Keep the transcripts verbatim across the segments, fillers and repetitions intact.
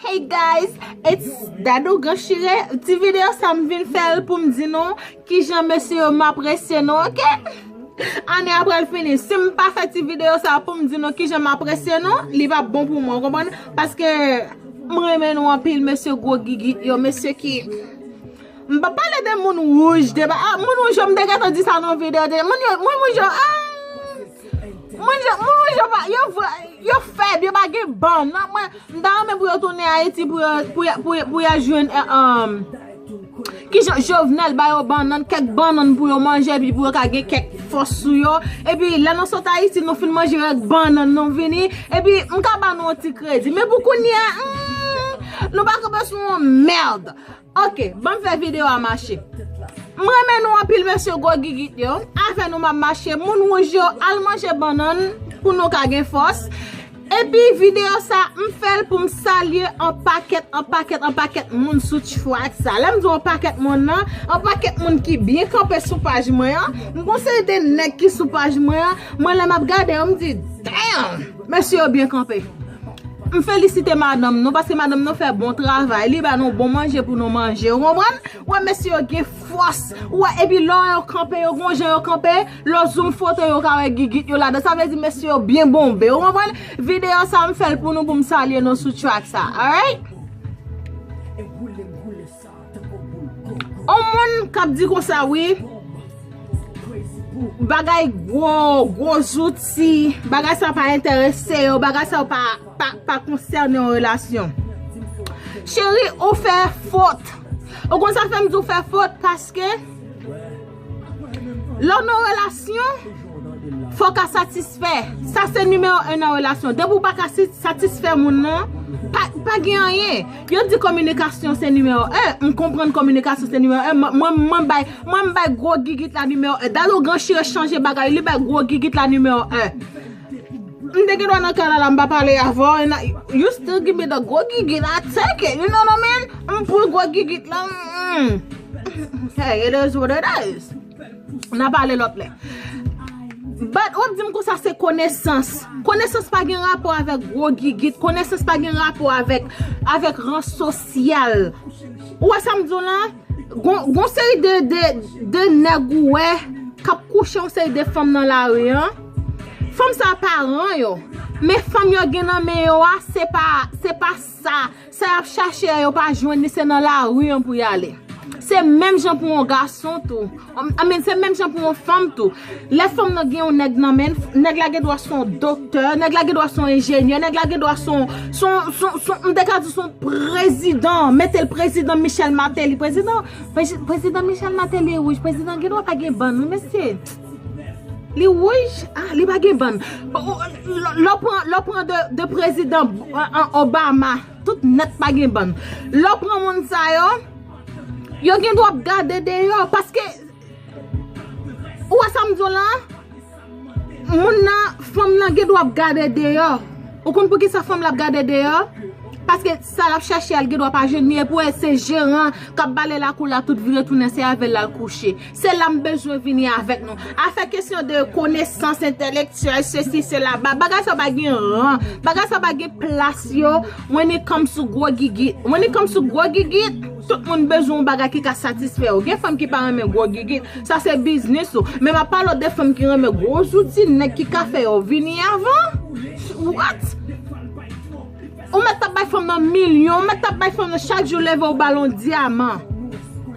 Hey guys, it's Dadou Ganchire. Ti videyo sa m vin fè l pou m di nou kijan mesye yo m apresye nou, oke? Ane a pral fini. Si m pa fè ti videyo sa pou m di nou kijan m apresye nou, li p ap bon pou mwen, w konprann? Paske m renmen nou anpil, mesye gwo gigit yo, mesye ki M pa pale de moun wouj, de ba, ah, moun wouj yo, m te gentan di sa nan videyo, de, moun yo, moun wouj yo, ah, moun yo, moun wouj yo, pa, yo, vre- yo fèb, yo pa gen bann, non, mwen, m ta renmen pou yo tounen Ayiti, pou yo, pou yo, pou yo, pou yo jwenn, eh, um, ki jan Jovenel ba yo bannann, kèk bannann pou yo manje, epi pou yo ka gen kèk fòs sou yo, epi lè nou sot Ayiti, nou fin manje kèk bannann, nou vini, epi m ka ba nou yon ti kredi, men pou kounye a, hmm, nou pa kanpe sou yon mèd. Ok, ban m fè videyo a mache. M renmen nou anpil, mesye gwo gigit yo. Avè nou m ap mache. Moun wouj yo, al manje bannann pou nou ka gen fòs. Epi videyo sa, m fè l pou m salye an pakèt, an pakèt, an pakèt moun sou track sa. Lè m di an pakèt moun nan, an pakèt moun ki byen kanpe sou paj mwen an. M gon seri de nèg ki sou paj mwen an. Mwen lè m ap gade yo, m di, damn! Mesye yo byen kanpe. M felisite madanm nou, paske madanm nou fè bon travay. Li ba nou bon manje pou nou manje. Ou konprann? Wè, mesye yo gen fòs. Wè, epi lè yo kanpe, yo gon jan yo kanpe, lè w zoom foto yo, ka wè gigit yo ladan. Sa vle di mesye yo byen bonbe. Ou konprann? Videyo sa, m fè l pou nou, pou m salye nou sou track sa. Alright? On moun k ap di konsa, wi. Bagay gwo, gwo zouti, bagay sa pa enterese yo, bagay sa pa, pa, pa konsène yon relasyon. Cheri, ou fè fot. Ou konn sa fè m di w fè fot? Paske lè w nan relasyon, fò w ka satisfè. Sa se nimewo en nan relasyon. Depi w pa ka si- satisfè moun nan, pa, pa gen anyen. Yo di kominikasyon se nimewo en. M konprann kominikasyon se nimewo en. Mwen, mwen, mwen bay, mwen m bay gwo gigit la nimewo en. Dadou Ganchire chanje bagay, li bay gwo gigit la nimewo en. M te gen dwa nan kay la, la, m pa pale avè w, and I- you still give me the gwo gigit, I take it, you know what I mean? M pran gwo gigit la, mm. Hey, it is what it is. N a pale lòt lè. But w ap di m konsa se konesans. Konesans pa gen rapò avèk gwo gigit. Konesans pa gen rapò avèk, avèk ran sosyal. Ou wè sa m di w la? Gon, gon seri de, de, de nèg ou wè k ap kouche yon seri de fanm nan lari an. Fanm sa pa ran yo. Men fanm yo gen nan men yo a, se pa, se pa sa. Sa y ap chache a, yo pa jwenn li, se nan lari an pou y ale. Se menm jan pou yon gason tou. I mean, se menm jan pou yon fanm tou. Lè fanm nan gen yon nèg nan men l, nèg la gen dwa se yon doktè, nèg la gen dwa se yon enjenyè, nèg la gen dwa se yon, se yon, se yon, se yon, m te ka di se yon prezidan, mete l prezidan Michel Martelly, prezidan, prezi- prezidan Michel Martelly wouj, prezidan gen dwa pa gen bann, wi, mesye. Li wouj, ah, li pa gen bann. Bon, lè w pran, lè w pran de, de prezidan, ah, ah, Obama, tout nèt pa gen bann. Lè w pran moun sa yo, yo gen dwa ap gade deyò, paske, ou wè sa m di w la? Moun nan, fanm nan gen dwa ap gade deyò. Ou konn poukisa fanm la ap gade deyò? Paske sa l ap chache a, l gen dwa pa jwenn li, epi w wè se jeran k ap bale lakou la, tout vire tounen, se avè l l al kouche. Se la m bezwen vini avèk nou. Afè kesyon de konesans entèlektyèl, sesi, sela, ba- bagay sa pa gen ran, bagay sa pa gen plas yo, when it comes to gwo gigit. When it comes to gwo gigit, tout moun bezwen yon bagay ki ka satisfè yo. Gen fanm ki pa renmen gwo gigit, sa se biznis ou. Men m ap pale w de fanm ki renmen gwo zouti, nèg ki ka fè yo vini avan. What? Ou mèt t ap bay fanm nan milyon, ou mèt t ap bay fanm nan chak jou leve ou ba l yon dyaman.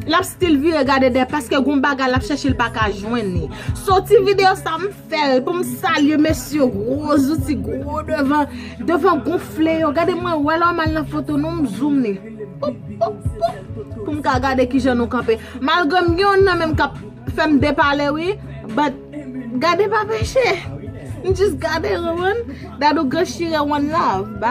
L ap still vire gade dèyè paske gon bagay l ap chèche l pa ka jwenn li. So ti videyo sa m fè l pou m salye mesye gwo zouti gwo devan, devan gonfle yo. Gade mwen wè lè w mal nan foto nou m zoom li. Poup, poup, poup. Pou m ka gade kijan nou kanpe. Malgre m gen yon nan men m k ap fè m depale wi. But gade pa peche. M jis gade, ou konprann? Dadou Ganchire one love. Bye.